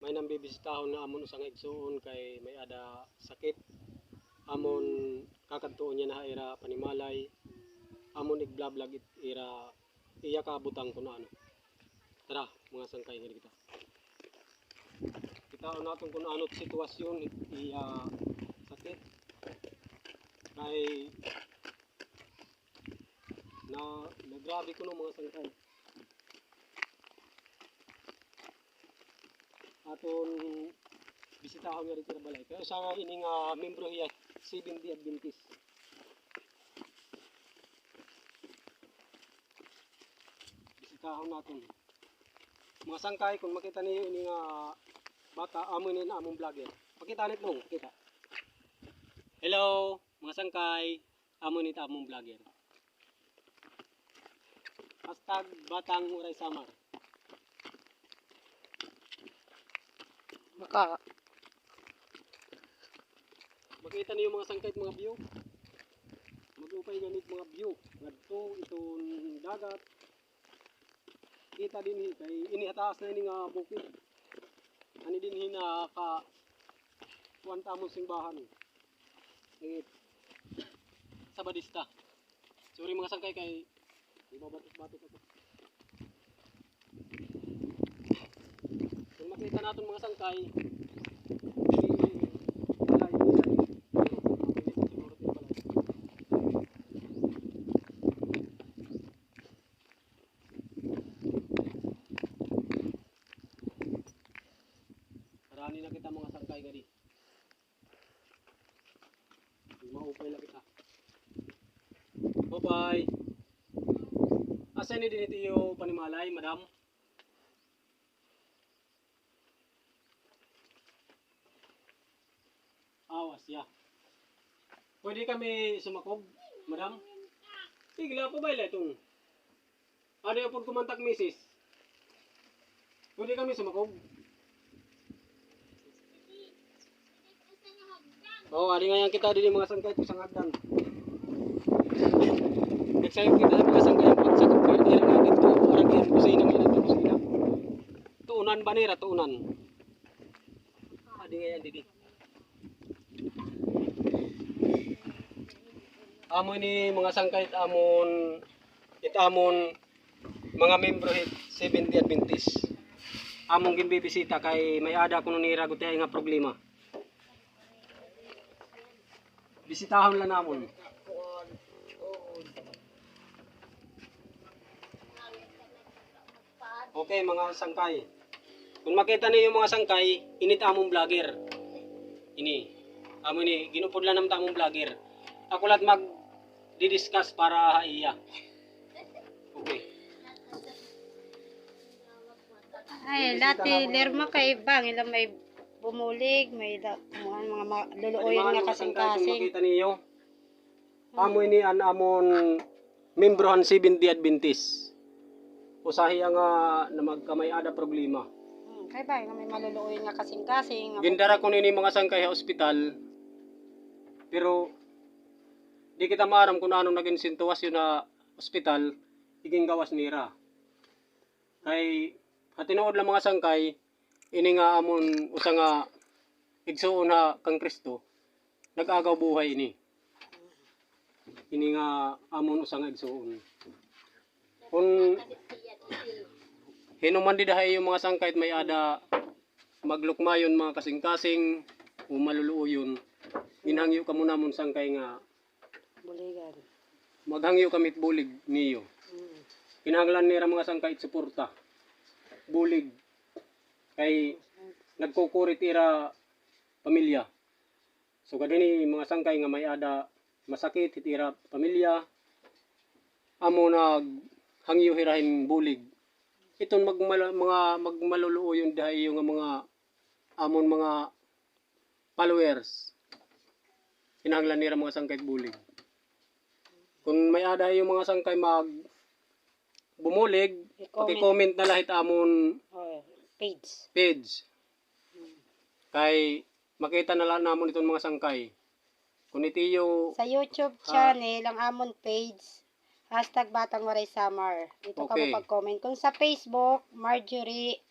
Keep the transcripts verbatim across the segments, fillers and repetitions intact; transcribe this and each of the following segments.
may nambibisitahon nga amon usa nga igsuon kay may-ada sakit. Amon kakadtuon niya na ha ira panimalay. Amon igblablag it ira iya kabutang kun ano. Tara, mga sangkay, ngari kita. Kitaon naton kun ano it sitwasyon it iya sakit. Kay na, nagrabe kuno, mga sangkay. Aton bisitahon ngari dida ha balay. Kay usa nga ini nga membro hiya Seventh Day Adventist. Bisitahon naton. Mga sangkay, kun makita niyo ini nga bata, amo ini an amon vlogger. Pakita nit, Nong, kita. Hello, mga sangkay. Amo ini it amon vlogger. Hashtag Batang Waray Samar. Maka- Makita niyo, mga sangkay, it mga view. Mag-upay gani it mga view. Ngadto iton dagat. Kita dinhi kay ini ha taas na ini nga bukid. Ani dinhi naka kuan it amon simbahan. It Sabadista. Sorry, mga sangkay, kay ibabatok-batok ako. Kun makita naton, mga sangkay, di, balay, balay. Siguro, siguro, balay. Harani na kita, mga sangkay, ngadi. Maupay la kita. Bye-bye. Asa ini dinhi it iyo panimalay, madam? Aw, asya. Pwede kami sumakob, madam? Sige la, pabay-i la iton. Adi upod kumantak misis. Pwede kami sumakob. O, adi ngay-an kita didi, mga sangkay, usa nga hagdan. Nagsayo kita, mga sangkay, pagsakop ko diri nga didto, arang iya kusina, may didto kusina. Tuunan ba nira, tuunan? Adi ngay-an didi. Amo ini, mga sangkay, it amon, it amon mga membro hit Seventh Day Adventist. Amon ginbibisita kay may-ada kuno nira gutiay nga problema. Bisitahon la namon. Okay, mga sangkay. Kun makita niyo, mga sangkay, ini it amon vlogger. Ini. Amo ini, gin-upod la namon it amon vlogger. Ako la it magdi-discuss para ha iya. Okay. Ay, dati, Lerma kay Bang, ila may bumulig, may da-, mga, mga ma-, luluoyon nga kasingkasing. Mga sangkay, kun makita niyo. Amo ini an amon membro han Seventh Day Adventist. Usa hiya nga na magkamay-ada problema. Hmm, kay bay nga may maluluoy nga kasingkasing. Gindara ko nini mga sangkay ha ospital. Pero di kita maaram kun ano nagin sitwasyon ha ospital, igingawas nira. Kay ha tinuod la mga sangkay, ini nga amon usa nga igsuon ha kan Kristo, nag-agaw buhay ini. Ini nga amon usa nga igsuon. Kun hinuman dida ha iyo mga sangkay it may-ada maglukmayon mga kasingkasing o maluluoyon, ginhangyo kamo namon sangkay nga buligan. Maghangyo kami it bulig niyo. Mm. Kinahanglan nira mga sangkay it suporta. Bulig. Kay nagkukuri it ira pamilya. Sugad hini mga sangkay nga may-ada masakit hit ira pamilya. Amo naghangyo hira hin bulig. Iton magmala-, mga magmaluluoyon dida ha iyo nga mga amon mga followers. Kinahanglan nira mga sangkay bulig. Kun may-ada iyo mga sangkay mag bumulig, i-comment, paki-comment na la hit amon page. Page. Hmm. Kay makita na la namon iton mga sangkay. Kun it iyo sa YouTube channel, ang amon page, hashtag Batang Waray Samar. Dito kamo pag-comment. Kung sa Facebook, Marjorie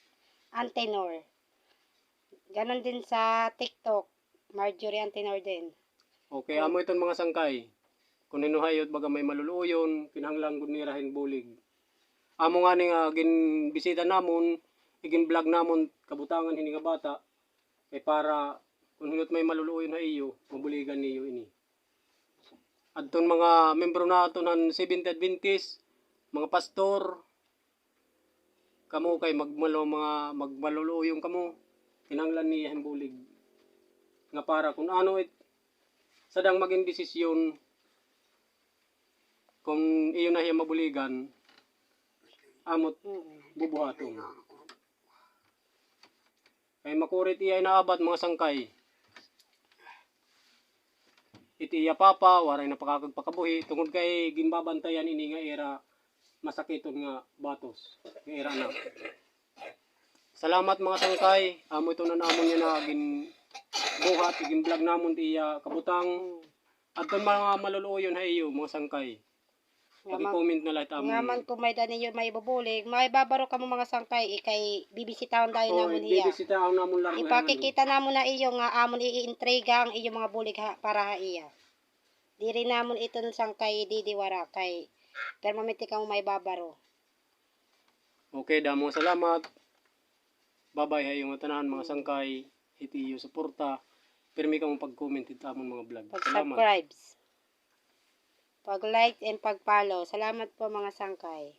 Antenor. Ganon din sa TikTok, Marjorie Antinor din. Okay, amo iton mga sangkay. Kun hin-o ha iyo it baga may maluluoyon, kinahanglan gud nira hin bulig. Amo ngani nga ginbisita namon, igin-vlog namon kabutangan hini nga bata, kay para kun hin-o it may maluluoyon ha iyo, mabuligan niyo ini. Adton mga membro naton han Seventh Adventist, mga pastor, kamo kay magmalo-, mga magmaluluoyon kamo, kinahanglan niya hin bulig. Nga para kun ano it sadang magin desisyon, kun iyo na hiya mabuligan, amo it bubuhaton. Kay makuri it iya inaabat, mga sangkay. It iya papa, waray na pakakagpakabuhi, tungod kay ginbabantayan ini nga ira masakiton nga batos, nga ira anak. Salamat, mga sangkay, amo iton an amon nga ginbuhat, igin-vlog namon it iya kabutang. Adton mga maluluoyon ha iyo, mga sangkay. Paki-comment na la it amon. Nga man kun may-ada niyo maibubulig, maibabaro kamo, mga sangkay, ikay bibisitahon dayon namon hiya. Bibisitahon namon la. Ipakikita namon ha iyo nga amon iientrega an iyo mga bulig ha, para ha iya. Diri namon iton, sangkay, ididiwara kay permanente kamo maibabaro. Okay, damo nga salamat. Babay ha iyo ngatanan, mga sangkay, hit iyo suporta. Pirmi kamo pag-comment hit amon mga vlog. Salamat. Pag-subscribe. Pag-like and pag-follow. Salamat po, mga sangkay.